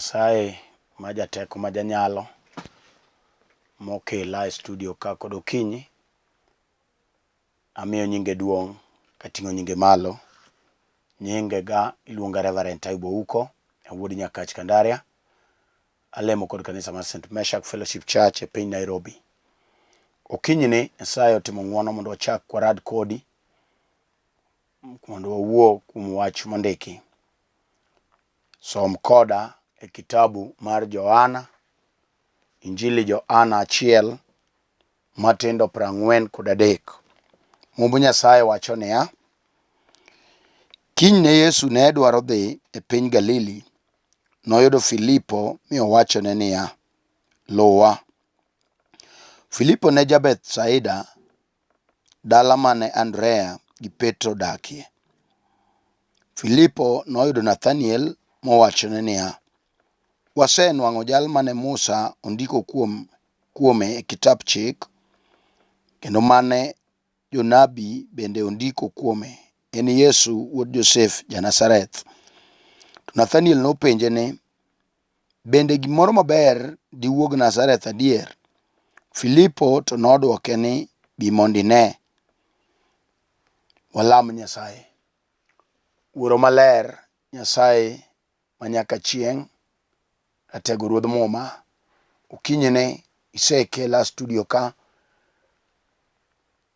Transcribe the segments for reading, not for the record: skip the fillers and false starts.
Nyasaye ma jateko ma janyalo mokela e studio ka kod okinyi. Amiyo nyinge duong' kating'o nyinge malo. Nyinge ga iluonga Reverend Taibu Ouko, awuod Nyakach Kandaria. Alemo kod kanisa mar St. Meshak Fellowship Church e piny Nairobi. Okinyi ni Nyasaye otimo ng'wono mondo wachak warad kodi mondo wawuo kuom wach mondiki. Som koda e kitabu mar Johana, Injili Johana achiel matindo prang'wen kod adek. Mumb Nyasaye wacho niya, Kinyne Yesu ne dwaro dhi e piny Galili, noyudo Filipo mi owachone niya, Luwa. Filipo ne ja-Bethsaida, dala mane Andrea gi Petro odakie. Filipo noyudo Nathaniel mowachone niya, Wasenwang'o jal mane Musa ondiko kuom kuome e kitap chik, kendo mane jonabi bende ondiko kuome, en Yesu wuod Josef ja-Nazareth. To Nathaniel nopenje ni, Bende gimoro maber diwuog Nazareth adier? Filipo to nodwoke ni, Bi mondo ine. Walam Nyasaye. Wuoro maler, Nyasaye ma nyaka chieng', Ratego Ruodh Muma, okinyini isekela studio ka.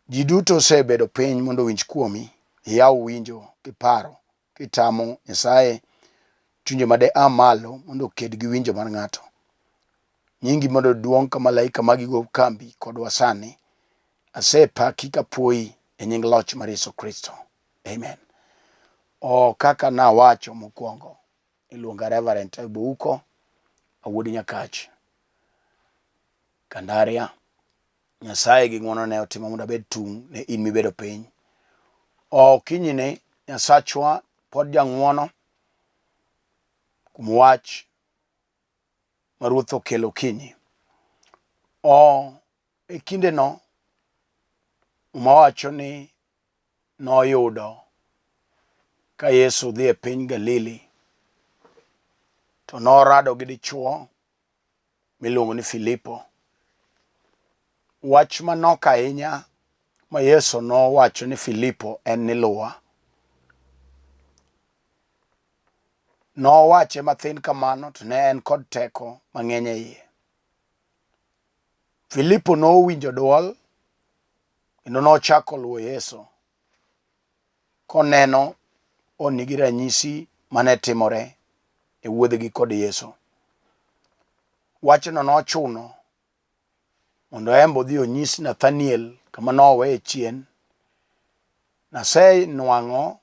Ji duto osebedo piny mondo owinj kuomi, iyaw winjo kiparo, kitamo Nyasaye chunje ma de a malo mondo oked gi winjo mar ng'ato. Nyingi mondo oduong' ka malaika magi go kambi kodwa sani. Asepaki kapuoyi e nying loch mar Yesu Kristo. Amen. O kaka nawacho mokwongo, iluonga Reverend Taibu Ouko, awuod Nyakach, Kandaria. Nyasaye gi ng'wonone otimo mondo abed tung' ne in mibedo piny. Okinyini Nyasachwa pod jang'wono kuom wach ma Ruoth okelo okinyi. O e kindeno Muma wacho ni noyudo ka Yesu dhi e piny Galili to norado gi dichwo miluongo ni Filipo. Wach manok ahinya ma Yesu nowacho ni Filipo en ni luwa. Nowache mathin kamano to ne en kod teko mang'eny e iye. Filipo nowinjo dwol kendo nochako luwo Yesu koneno honni gi ranyisi mane timore e wuodhgi kod Yesu. Wachno nochuno mondo en be odhi onyis Nathaniel kama noweye chien. Nasenwang'o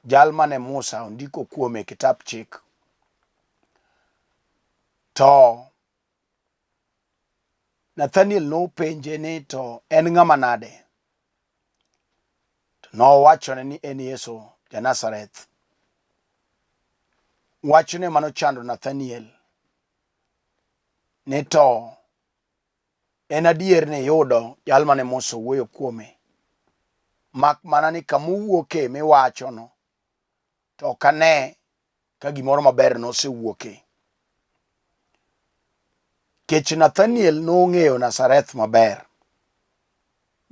jal mane Musa ondiko kuome e kitap chik. To Nathaniel nopenje ni to en ng'ama nade? To nowachone ni en Yesu ja-Nazareth. Wachno ema nochando Nathaniel ni to en adier ni iyudo jal mane Musa owuoyo kuome, mak mana ni kama owuoke miwachono to ok ane ka gimoro maber nosewuoke. Kech Nathaniel nong'eyo Nazareth maber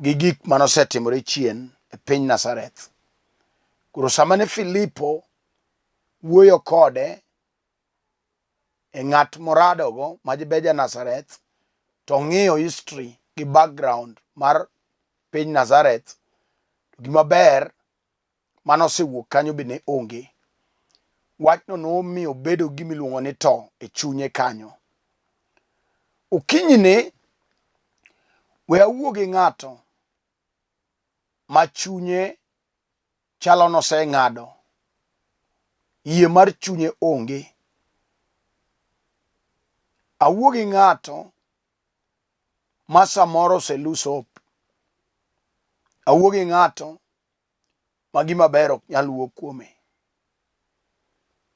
gi gik mane osetimore chien e piny Nazareth. Koro sama ne Filipo wuoyo kode e ng'at moradogo ma be ja Nazareth to ong'iyo history gi background mar piny Nazareth, gima ber mane osewuok kanyo be ne onge. Wachno nomiyo obedo gi gima iluongo ni to e chunye kanyo. Okinyini we awuo gi ng'ato ma chunye chalo noseng'ado, yie mar chunye onge. Awuo gi ng'ato ma samoro ose lose hope. Awuo gi ng'ato ma gima ber ok nyal wuok kuome.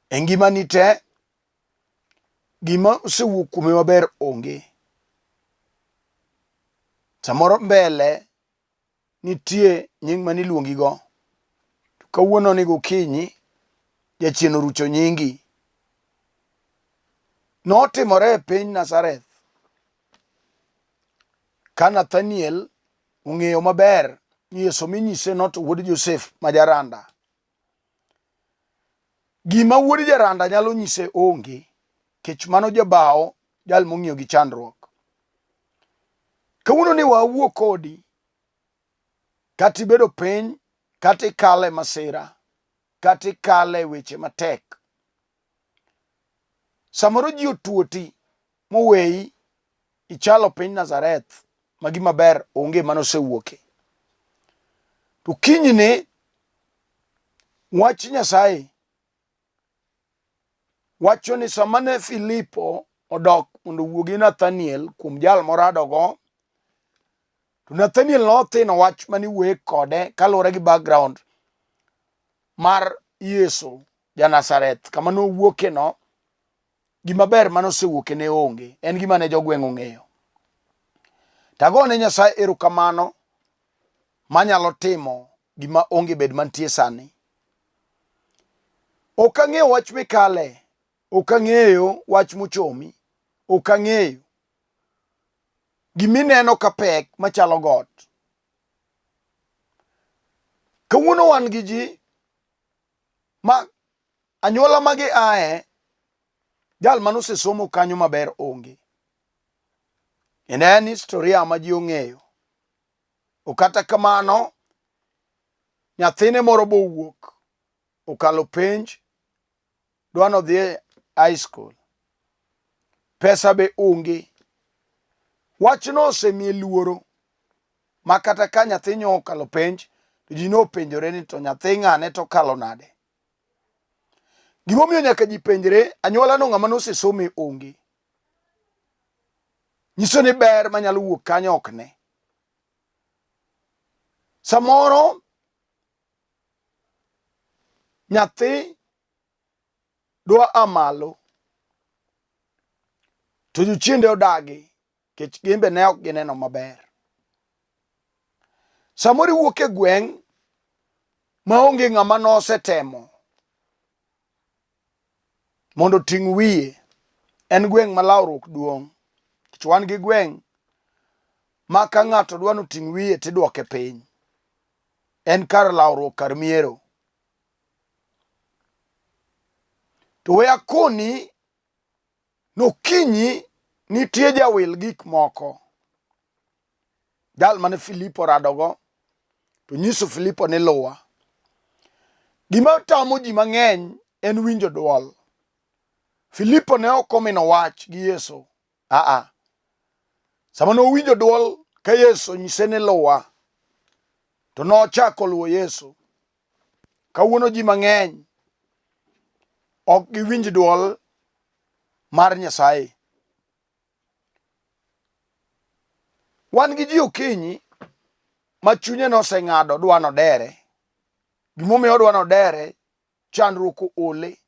E ngimani te, gima osewuok kuome maber onge. Samoro mbele nitie nying mane iluongigo. To kawuono ni gokinyi, jachien orucho nyingi. Notimore e piny Nazareth ka Nathaniel ong'eyo maber ni Yesu minyise no to wuod Josef ma jaranda. Gima wuod jaranda nyalo nyise onge, kech mano jabawo jal mong'iyo gi chandruok. Kawuono ni wawuo kodi, kata ibedo piny, kata ikalo e masira, kata ikalo e weche matek. Samoro ji otuoti moweyi ichalo piny Nazareth ma gima ber onge mane osewuoke. To kinyne wach Nyasaye wacho ni sama ne Filipo odok mondo owuo gi Nathaniel kuom jal moradogo, to Nathaniel nothino wach mane iwuoye kode kaluwore gi background mar Yesu ja-Nazareth kama nowuokeno. Gima ber mane osewuoke ne onge, en gima ne jogweng' ong'eyo. To agone Nyasaye erokamano manyalo timo gima onge bed mantie sani. Ok ang'eyo wach mikale, ok ang'eyo wach mochomi, ok ang'eyo gimineno ka pek machalo got. Kawuono wan gi ji ma anyuola ma gi ae, jal mane osesomo kanyo maber onge. Kendo en historia ma ji ong'eyo. O kata kamano, nyathine moro bowuok, okalo penj, dwa nodhi e high school. Pesa be onge. Wachno osemiye luoro ma kata ka nyathi nyo okalo penj, to ji nopenjore ni to nyathi ng'ane to okalo nade. Gimomiyo nyaka ji penjre, anyuola no ng'ama nosesome onge. Nyiso ni ber manyalo wuok kanyo ok ne. Samoro nyathi dwa a malo to jochiende odagi nikech gin be ne ok gineno maber. Samoro iwuok e gweng' maonge ng'ama nosetemo mondo oting' wiye. En gweng' ma lawruok duong'. Nikech wan gi gweng' ma ka ng'ato dwa ni oting' wiye tidwoke piny. En kar lawruok kar miero. To we akoni Nokinyi nitie jawil gik moko. Jal mane Filipo radogo to nyiso Filipo ni luwa. Gima tamo ji mang'eny en winjo dwol. Filipo ne ok omino wach gi Yesu. Aa. Sama nowinjo dwol ka Yesu nyise ni luwa, to nochako luwo Yesu. Kawuono ji mang'eny ok giwinj dwol mar Nyasaye. Wan gi ji okinyi ma chunye noseng'ado dwa nodere. Gimomiyo odwa nodere, chandruok oole.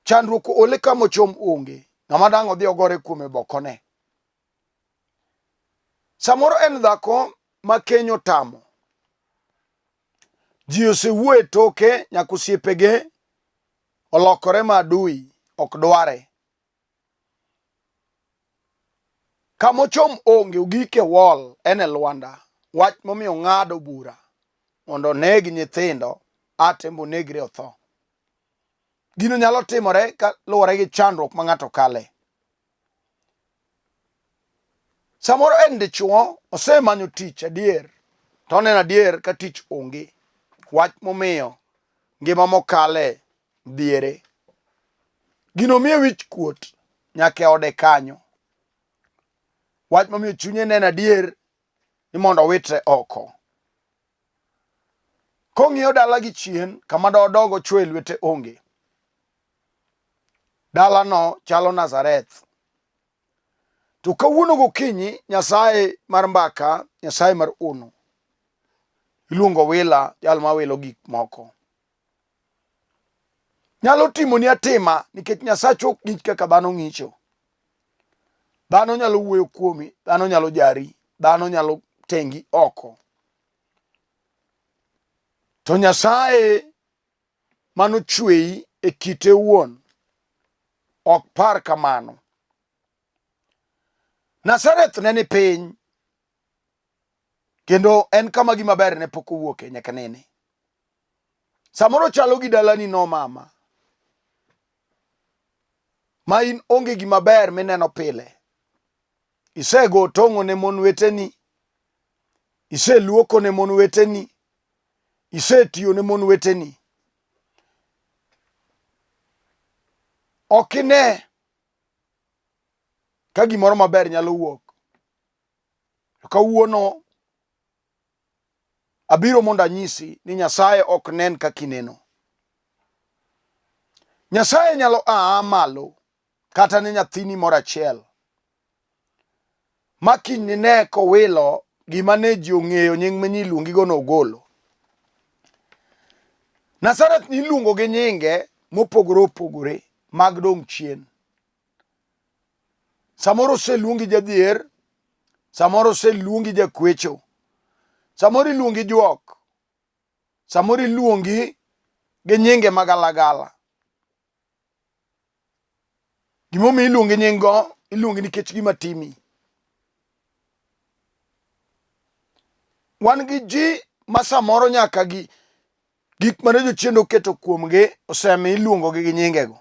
Chandruok oole kama ochom onge. Ng'ama dang' odhi ogore kuome bokone. Samoro en dhako ma keny otamo. Ji osewuoyo e toke nyaka osiepege olokore ma adui ok dware. Kama ochom onge ogik e wall en e lwanda. Wach momiyo ong'ado bura mondo oneg nyithindo ate monegre otho. Gino nyalo timore ka luwore gi chandruok ma ng'ato kale. Samoro en dichuo osemanyo tich adier to oneno adier ka tich onge. Wach momiyo ngima mokale dhiere. Gino miye wich kuot nyaka e ode kanyo. Wach momiyo chunye neno adier ni mondo owitre oko. Kong'iyo dala gi chien kama dodog ochwe lwete onge. Dalano chalo Nazareth. To kawuono gokinyi Nyasaye mar mbaka, Nyasaye mar ono, iluongo wila, jal ma wilo gik moko. Nyalo timoni atima nikech Nyasache ok ng'ich kaka dhano ng'icho. Dhano nyalo wuoyo kuomi, dhano nyalo jari, dhano nyalo tengi oko. To Nyasaye manochweyi e kite owuon. Ok par kamano. Nazareth ne ni piny kendo en kama gima ber ne pok owuoke nyaka nene. Samoro chalo gi dalani no mama, ma in onge gima ber mineno pile. Isego tong'o ne mon weteni, iseluoko ne mon weteni, isetiyo ne mon weteni. Ok ine ka gimoro maber nyalo wuok. To kawuono abiro mondo anyisi ni Nyasaye ok nen kaka ineno. Nyasaye nyalo aa malo kata ne nyathini moro achiel ma kiny nine kowilo gima ne ji ong'eyo nying ma iluongigo nogolo. Nazareth niluongo gi nyinge mopogore opogore mag dong' chien. Samoro oseluongi jadhier, samoro oseluongi jakwecho, samoro iluongi juok, samoro iluongi gi nyinge magalagala. Gimomiyo iluongi nyinggo, iluongi nikech gima timi. Wan gi ji ma samoro nyaka gi gik mane jochiende oketo kuomgi osemiyo iluongogi gi nyingego.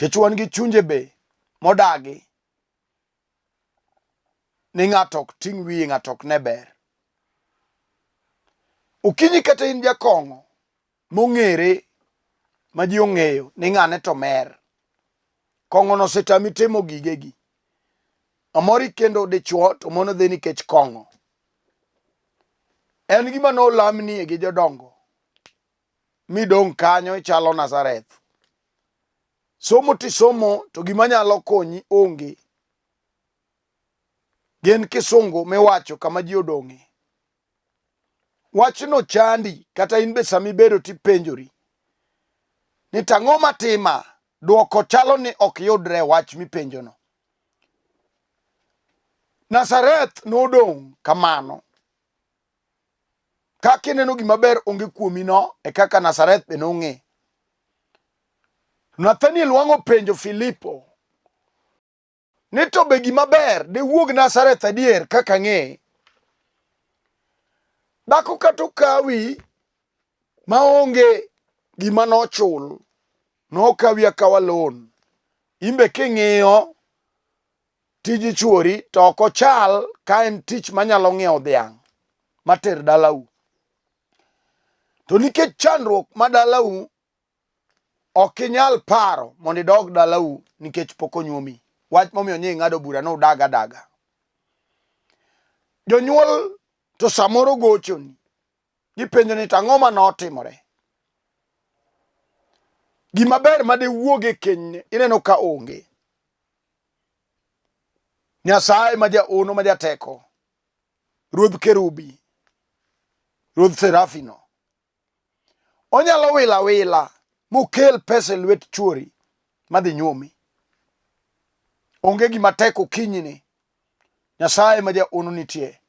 Nikech wan gi chunje be modagi ni ng'ato ok ting' wiye, ng'ato ok ne ber. Okinyi kata in jakong'o mong'ere ma ji ong'eyo ni ng'ane to mer. Kong'ono osetami timo gigegi. Amori kendo dichuo to mon dhi nikech kong'o. En gima nolamnie gi jodongo midong' kanyo ichalo Nazareth. Somo tisomo to gima nyalo konyi onge. Gin kisungu miwacho kama ji odong'e. Wachno chandi kata in be sama ibedo tipenjori ni tang'o matima dwoko chalo ni ok yudre e wach mipenjono. Nazareth nodong' kamano. Kaka ineno gima ber onge kuomi no e kaka Nazareth be nong'e. Nathaniel wang' openjo Filipo ni to be gima ber dewuog Nazareth adier kaka ang'e? Dhako kata okawi maonge gima nochul, nokawi akawa loan. Imbe king'iyo tij chuori to ok ochal ka en tich manyalo ng'iewo dhiang' mater dalau. To nikech chandruok ma dalau ok inyal paro mondo idog dalau nikech pok onyuomi. Wach momiyo nyi ing'ado bura ni udag adaga. Jonyuol to samoro gochoni gipenjo ni to ang'o ma notimore. Gima ber ma dewuog e kenyne ineno ka onge. Nyasaye ma jaono ma jateko, ruodh kerubi, ruodh serafino, onyalo wilo awila mokel pesa e lwet chuori madhi nyuomi. Onge gima tek okinyini. Nyasaye ma jaono nitie.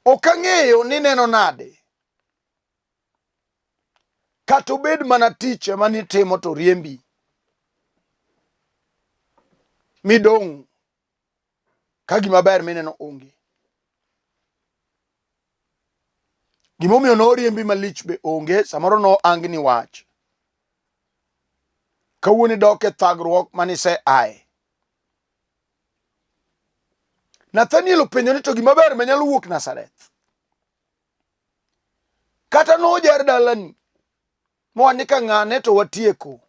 Ok ang'eyo ni neno nade. Kata obed mana tich ema nitimo to riembi. Midong' ka gima ber mineno onge. Gimomiyo noriembi malich be onge, samoro noangni wach. Kawuono idok e thagruok manise aye. Nathaniel openjo ni to gima ber manyalo wuok Nazareth. Kata nojar dalani moa ni ka ng'ane to watieko.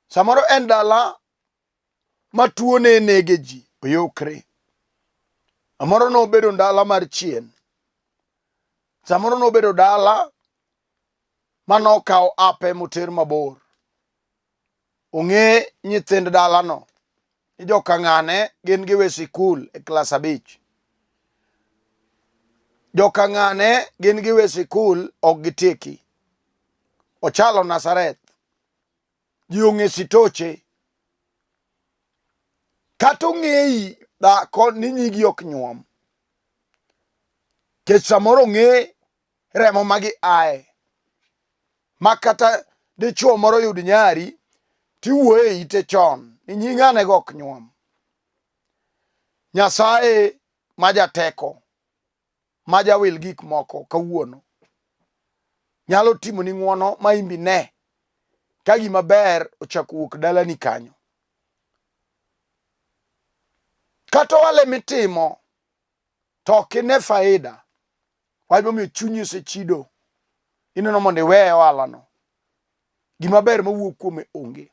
Samoro en dala ma tuo ne nege ji oyokre. Samoro nobedo dala mar chien. Samoro nobedo dala manokaw ape moter mabor. Ong'e nyithind dalano ni joka ng'ane gin giwe sikul e klas abich. Joka ng'ane gin giwe sikul ok gitieki. Ochalo Nazareth. Ji ong'e sitoche. Kata ong'eyi dhako ni nyigi ok nyuom. Kech samoro ong'e remo ma gi aye. Ma kata dichuo moro yud nyari tiwuoyo e ite chon ni nyi ng'ane go ok nyuom. Nyasaye ma jateko ma jawil gik moko kawuono nyalo timoni ng'wono ma imbi ne ka gima ber ochako wuok dalani kanyo. Kata ohala mitimo to ok ine faida, wach momiyo chunyi osechido, ineno mondo iweye ohalano. Gima ber mawuok kuome onge.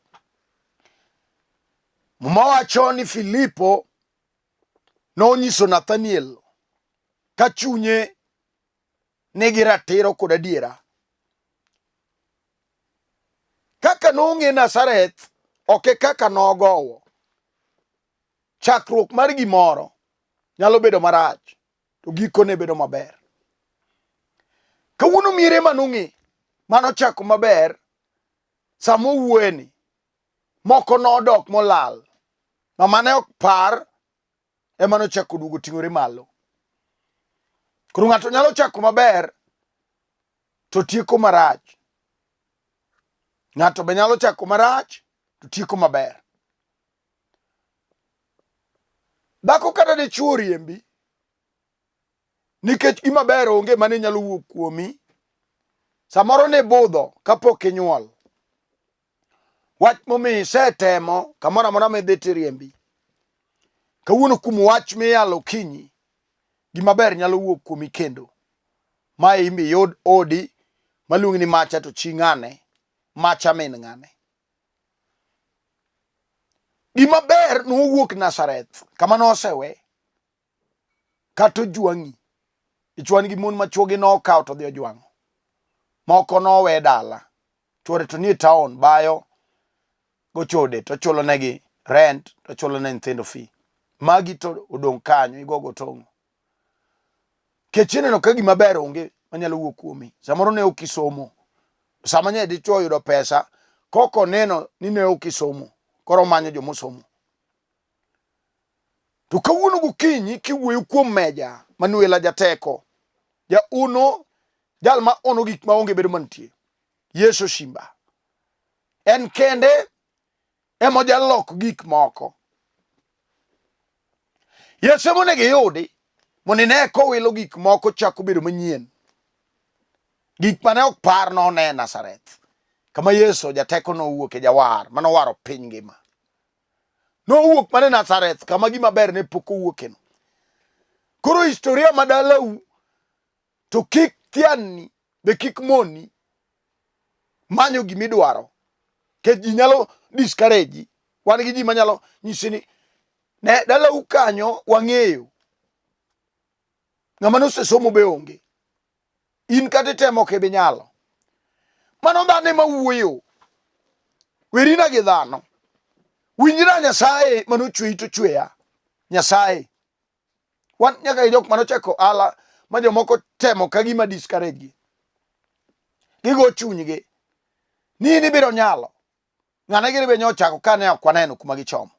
Muma wacho ni Filipo nonyiso Nathaniel ka chunye nigi ratiro kod adiera. Kaka nong'e Nazareth ok e kaka nogowo. Chakruok mar gimoro nyalo bedo marach to gikone bedo maber. Kawuono miere manong'e manochako maber sama owuoyeni moko nodok molal ma mane ok par ema nochako duogo ting'ore malo. Koro ng'ato nyalo chako maber to tieko marach. Ng'ato be nyalo chako marach to tieko maber. Dhako kata dichwo oriembi nikech gima ber onge mane nyalo wuok kuomi. Samoro ne budho kapok inyuol. Wach momiyo isetemo kamoro amora midhi tiriembi. Kawuono kuom wach miyalo okinyi, gima ber nyalo wuok kuomi kendo. Ma imbi iyud odi maluongi ni macha to chi ng'ane, macha min ng'ane. Gima ber nowuok Nazareth kama nosewe kata ojwang'i. Ichwan gi mon ma chwogi nokawo to odhi ojwang'o. Moko nowe dala. Chwore to nie town bayo gochode to chulo negi rent to chulo ne nyithindo fee. Magi to odong' kanyo igogo tong'o. Kech ineno ka gima ber onge manyalo wuok kuomi. Samoro ne ok isomo. Sama nye dichwo oyudo pesa, koko neno ni ne ok isomo, koro omanyo jomosomo. To kawuono gokinyi kiwuoyo kuom meja Manuela jateko, jauno, jal ma ono gik maonge bedo mantie, Yesu Simba. En kende ema ojalok gik moko. Yesu ema onego iyudi mondo ine kowilo gik moko chako bedo manyien. Gik mane ok par none e Nazareth, kama Yesu jateko nowuok e jawar manowaro piny ngima. Nowuok mana e Nazareth kama gima ber ne pok owuokeno. Koro historia ma dalau to kik thianni be kik moni manyo gimidwaro. Nikech ji nyalo discourage. Wan gi ji manyalo nyisi ni ne dalau kanyo wang'eyo. Ng'ama nosesomo be onge. In kata itemo ok ibi nyalo. Mano dhano ema wuoyo. Werina gi dhano. Winjna Nyasaye mane ochweyi to chweya. Nyasaye. Wan nyaka gi jok mane ochako ohala ma jomoko temo ka gima discourage gi. Gigo chunygi. Ni in ibiro nyalo. Ng'ane gini be nyochako ka ne ok waneno kuma gichomo.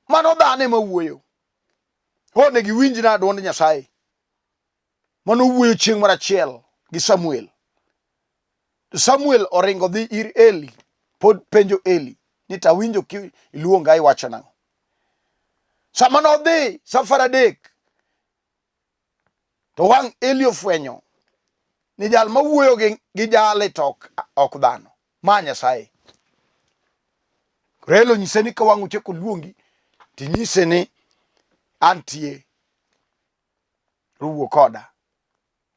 Mano dhano ema wuoyo. Onego iwinjna dwond Nyasaye. Mano wuoyo chieng' mar achiel gi Samuel. To Samuel oringo dhi ir Eli, pod penjo Eli ni to awinjo ki iluonga iwacho nang'o. Sama nodhi safar adek, to wang' Eli ofwenyo ni jal mawuoyo gi, gi jali to ok, ok dhano, ma Nyasaye. Koro Eli onyise ni ka wang' ochako luongi, tinyise ni antie ruwo koda.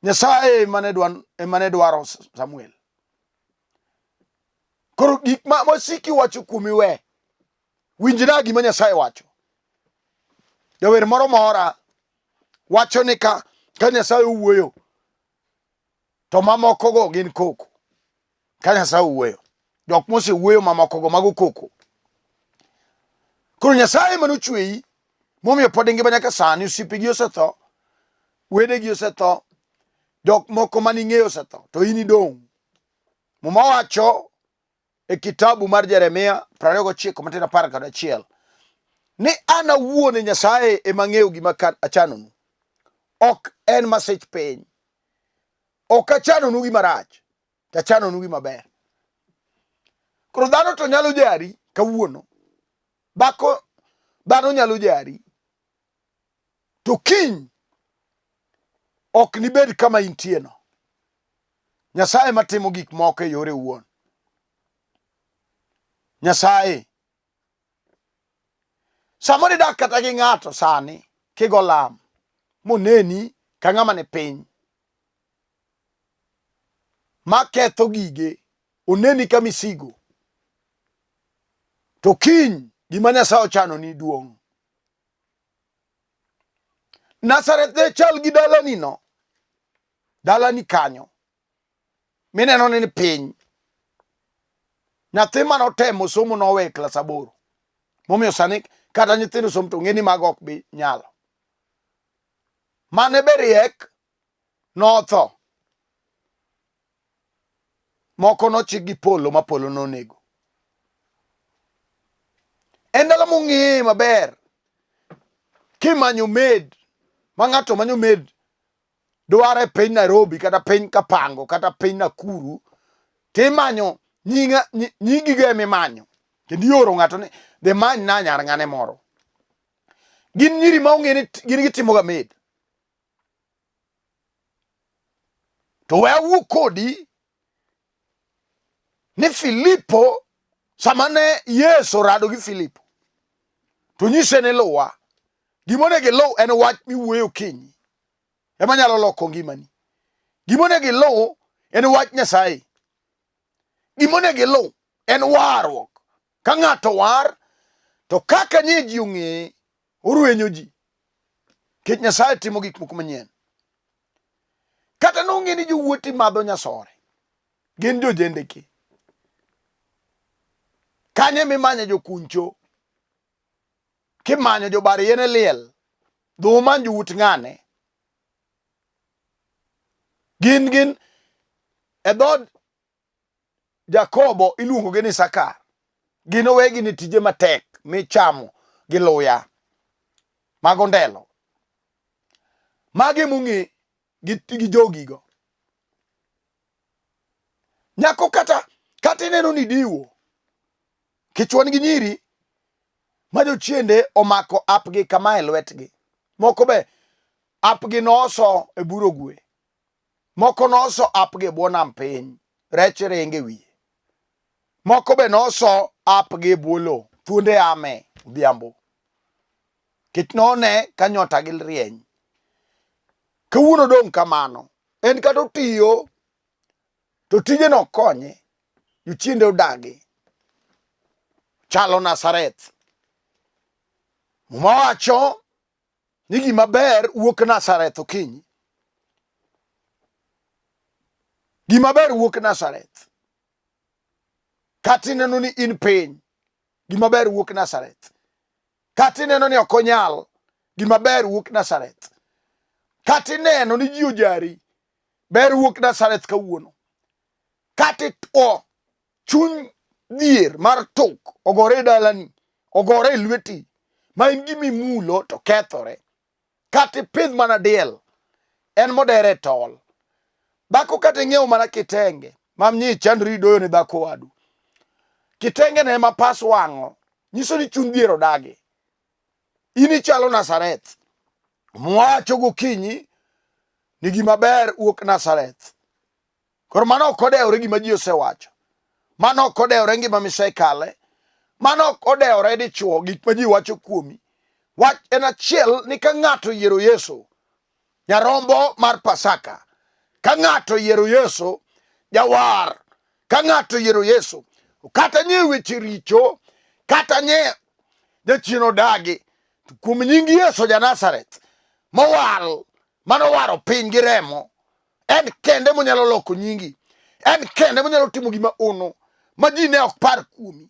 Nyasaye ema ne dwaro Samuel. Koro gik ma wasiki wacho kuomi we. Winjna gima Nyasaye wacho. Jawer moro mora wacho ni ka ka Nyasaye owuoyo to mamokogo gin koko. Ka Nyasaye owuoyo, jok mosewuoyo mamokogo mago koko. Koro Nyasaye ema nochweyi momiyo pod ingima nyaka sani, osiepegi osetho, wedegi osetho, jok moko mane ing'eyo osetho, to in idong'. Muma wacho e kitabu mar Jeremia 29 matin 11 ni an awuon e Nyasaye ema ang'eyo gima achanonu. Ok en masich piny. Ok achanonu gima rach, to achanonu gima ber. Koro dhano to nyalo jari kawuono. Dhako dhano nyalo jari. To kiny ok nibed kama intie no. Nyasaye matimo gik moko e yore owuon. Nyasaye. Samoro idak kata gi ng'ato sani kigo lam moneni ka ng'ama ni piny ma ketho gige oneni ka misigo to kiny gima Nyasaye ochano ni duong'. Nazareth ne chal gi dalani no, dalani kanyo mineno ni piny. Nyathi mane otemo somo nowe e klas aboro, momiyo sani kata nyithindo somo to ng'e ni mago ok bi nyalo. Mane be riek notho, moko nochik gi polo ma polo nonego. En dala mong'e maber kimanyo maid ma ng'ato manyo maid dwaro e piny Nairobi kata piny Kapango kata piny Nakuru timanyo nyinga nyingigo ema imanyo kendo ioro ng'ato ni dhi many na nyar ng'ane moro. Gin nyiri ma ong'e ni gin gitimoga maid. To we awuo kodi ni Filipo sama ne Yesu orado gi Filipo to nyise ni luwa. Gima onego iluw en wach miwuoyo okinyi ema nyalo loko ngimani. Gima onego iluw en wach Nyasaye. Gima onego iluw en warruok. Ka ng'ato war to kaka nye ji ong'eye orwenyo ji. Nikech Nyasaye timo gik moko manyien. Kata nong'e ni jowuoti madho nyasore. Gin jojendeke. Kanye mimanye jokuncho. Kimanyo jobar yien e liel. Dhi umany jowuot ng'ane. Gin e dhood Jakobo iluongogi ni Sakar. Gin owegi ni tije matek michamo gi luya. Mago ndelo. Magi mong'e gi jogigo. Nyako kata ineno ni diwo. Kech wan gi nyiri ma jochiende omako apgi kama e lwetgi. Moko be apgi noso e bur ogwe. Moko noso apgi e bwo nam piny, rech ringe wiye. Moko be noso apgi e bwo lowo, thuonde ame odhiambo. Kech none ka nyota gi rieny. Kawuono dong' kamano. En kata otiyo to tije no konye. Jochiende odagi. Chalo Nazareth. Muma wacho ni gima ber wuok Nazareth okinyi. Gima ber wuok Nazareth. Kata ineno ni in piny, gima ber wuok Nazareth. Kata ineno ni ok onyal, gima ber wuok Nazareth. Kata ineno ni ji ojari, ber wuok Nazareth kawuono. Kata itwo, chuny dhier mar tok ogore e dalani, ogore e lweti, ma in gima imulo to kethore. Kata ipidh mana diel, en modere e tol. Dhako kata ing'iewo mana kitenge, ma nyi chandri doyo ne dhako wadu. Kitenge ne ema pas wang'o, nyiso ni chuny dhier odagi. In ichalo Nazareth. Mwacho gokinyi ni gima ber wuok Nazareth. Koro mano ok odewore gima ji osewacho. Mano ok odewore ngima misekale. Mano ok odewore dichuo gik ma ji wacho kuomi. Wach en achiel ni ka ng'ato oyiero Yesu, nyarombo mar Pasaka, ka ng'ato oyiero Yesu, jawar, ka ng'ato oyiero Yesu, kata nye weche richo, kata nye jachien odagi, to kuom nying Yesu ja Nazareth, mowal, manowaro piny gi remo, En kende monyalo loko nyingi. En kende monyalo timo gima ono ma ji ne ok par kuomi.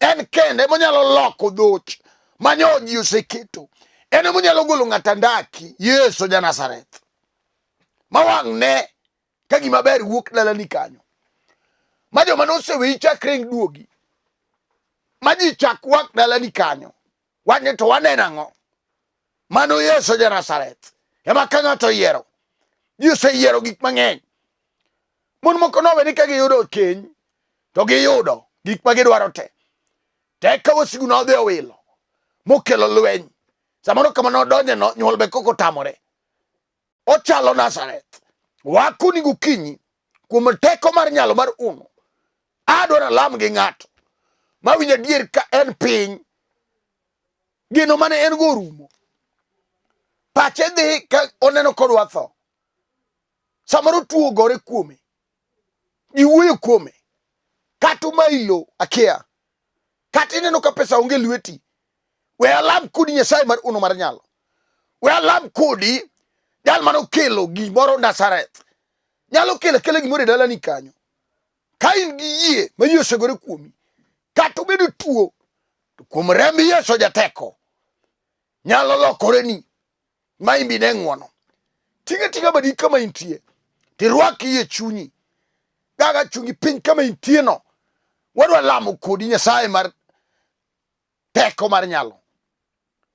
En kende monyalo loko dhoch ma nyo ji oseketo. En monyalo golo ng'ato andaki, Yesu ja Nazareth. Ma wang' ne ka gima ber wuok dalani kanyo. Ma joma noseweyi chak ring duogi. Ma ji chak wak dalani kanyo. Wach to waneno ang'o? Mano Yesu ja Nazareth. Ema ka ng'ato oyiero. Ji oseyiero gik mang'eny. Mon moko nowe ni ka giyudo keny to giyudo. Gik ma gidwaro te. To eka wasigu nodhi owilo mokelo lweny. Samoro kama nodonje no nyuol be koko otamore. Ochalo Nazareth. Wakoni gokinyi kuom teko mar nyalo mar uno. Adwaro alam gi ng'ato mawinjo adier ka en piny. Geno mane en go orumo. Pache dhi ka oneno kodwa tho. Samoro tuo ogore kuome. Ji wuoyo kuome. Kata umailo akia. Kata ineno ka pesa onge lweti. We alam kodi Nyasaye mar uno mar nyalo. We alam kodi jal mane okelo gimoro Nazareth. Nyalo kelo akela gimoro e dalani kanyo. Ka in gi yie ma yie osegore kuomi, kata obedo tuo, to kuom remb Yesu jateko nyalo lokoreni ma imbi ne ng'wono. Ting'a ting'a badi kama intie, tirwak yie chunyi. Gaga chungi piny kama intie no. Wadwa lamo kodi Nyasaye mar teko mar nyalo.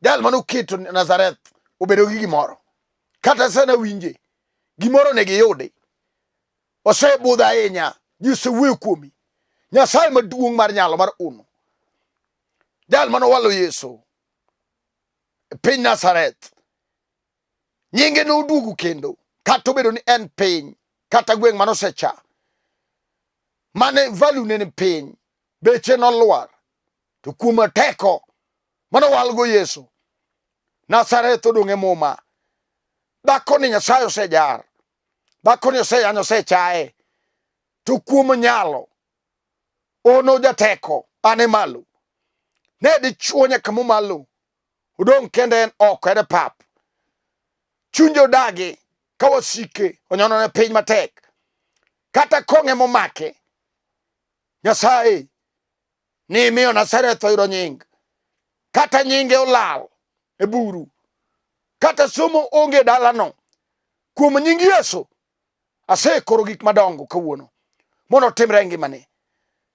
Jal mane oketo Nazareth obedo gi gimoro. Kata sana winje, gimoro ne giyudi. Osebudho ahinya, ji osewuoyo kuomi. Nyasaye maduong' mar nyalo mar uno. Jal mane owalo Yesu e piny Nazareth Nyinge noduogo kendo, kata obedo ni en piny kata gweng' mane osecha, mane value ne ni piny, beche nolwar. To kuom teko mane owalgo Yesu, Nazareth odong' e muma. Dhakoni Nyasaye osejar, dhakoni oseyanyo, osechaye, to kuom nyalo ono jateko an e malo. Ne dichuo nyaka momalo odong' kende en oko en e pap. Chunje odagi ka wasike onyonone piny matek. Kata kong'e momake, Nyasaye ni imiyo Nazareth oyudo nying. Kata nyinge olal e buru. Kata somo onge e dalano. Kuom nying Yesu, asekoro gik madongo kawuono mondo otimre e ngimani.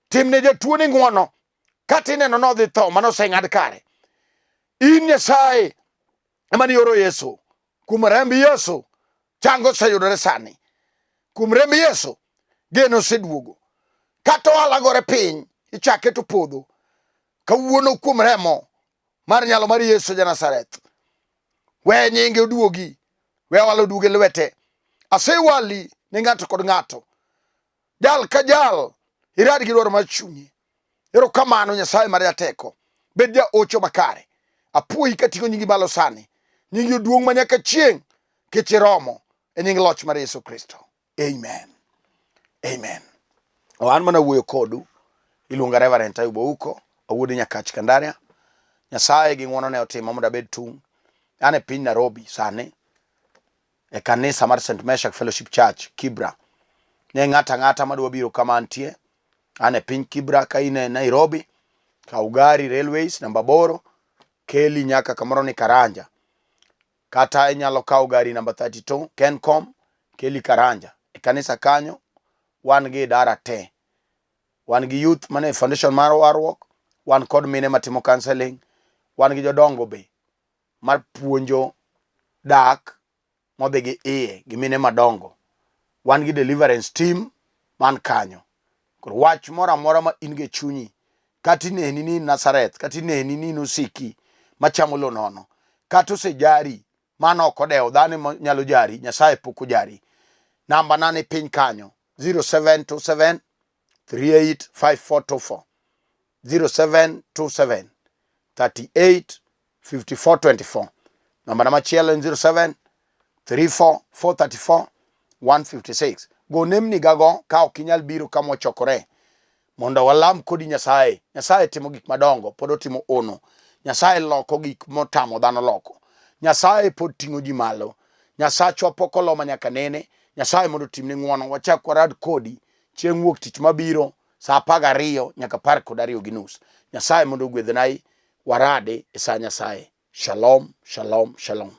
Timne jatuo ni ng'wono kata ineno nodhi tho mano oseng'ad kare. In Nyasaye ema nioro Yesu. Kuom remb Yesu chango oseyudore sani. Kuom remb Yesu geno oseduogo. Kata ohala gore piny ichake to podho. Kawuono kuom remo mar nyalo mar Yesu ja Nazareth. We nyinge oduogi, we walo oduog e lwete. Asewali ne ng'ato kod ng'ato. Jal ka jal irad gi dwaro mar chunyi. Erokamano Nyasaye mar jateko. Bed jaocho makare. Apuoyi kating'o nyingi malo sani. Nyingi oduong' ma nyaka chieng' kech iromo e nying loch mar Yesu Kristo. Amen. Amen. O an mana wuoyo kodu. Iluonga Reverend Ayub Ouko, awuod Nyakach Kandaria. Nyasaye gi ng'wonone otima mondo abed tung'. An e piny Nairobi sani e kanisa mar St. Meshak Fellowship Church, Kibra. Ne ng'ato ang'ata madwa biro kama antie, an e piny Kibra ka in e Nairobi, kaw gari Railways namba 8 keli nyaka kamoro ni Karanja. Kata inyalo kawo gari namba 32 Kencom keli Karanja. E kanisa kanyo wan gi idara te. Wan gi youth mane foundation mar warruok, wan kod mine matimo counseling, wan gi jodongo be mar puonjo dak modhi gi iye gi mine madongo. Wan gi deliverance team man kanyo. Koro wach moro amora ma in go e chunyi, kata ineni ni in Nazareth, kata ineni ni in osiki machamo lo nono, kata osejari, mano ok odewo, dhano nyalo jari, Nyasaye pok ojari. Namba na ni piny kanyo 0727 385424 0727 38 5424. Namba na machielo en 07 34 434 156. Go nembni gago ka ok inyal biro kama wachokore mondo walam kodi Nyasaye. Nyasaye timo gik madongo, pod otimo ono. Nyasaye loko gik motamo dhano loko. Nyasaye pod ting'o ji malo. Nyasachwa pok oloma nyaka nene. Nyasaye mondo otimni ng'wono. Wachak warad kodi chieng' wuok tich mabiro saa 12 nyaka 12:30. Nyasaye mondo ogwedhnai. Waradi e sa Nyasaye. Shalom, shalom, shalom.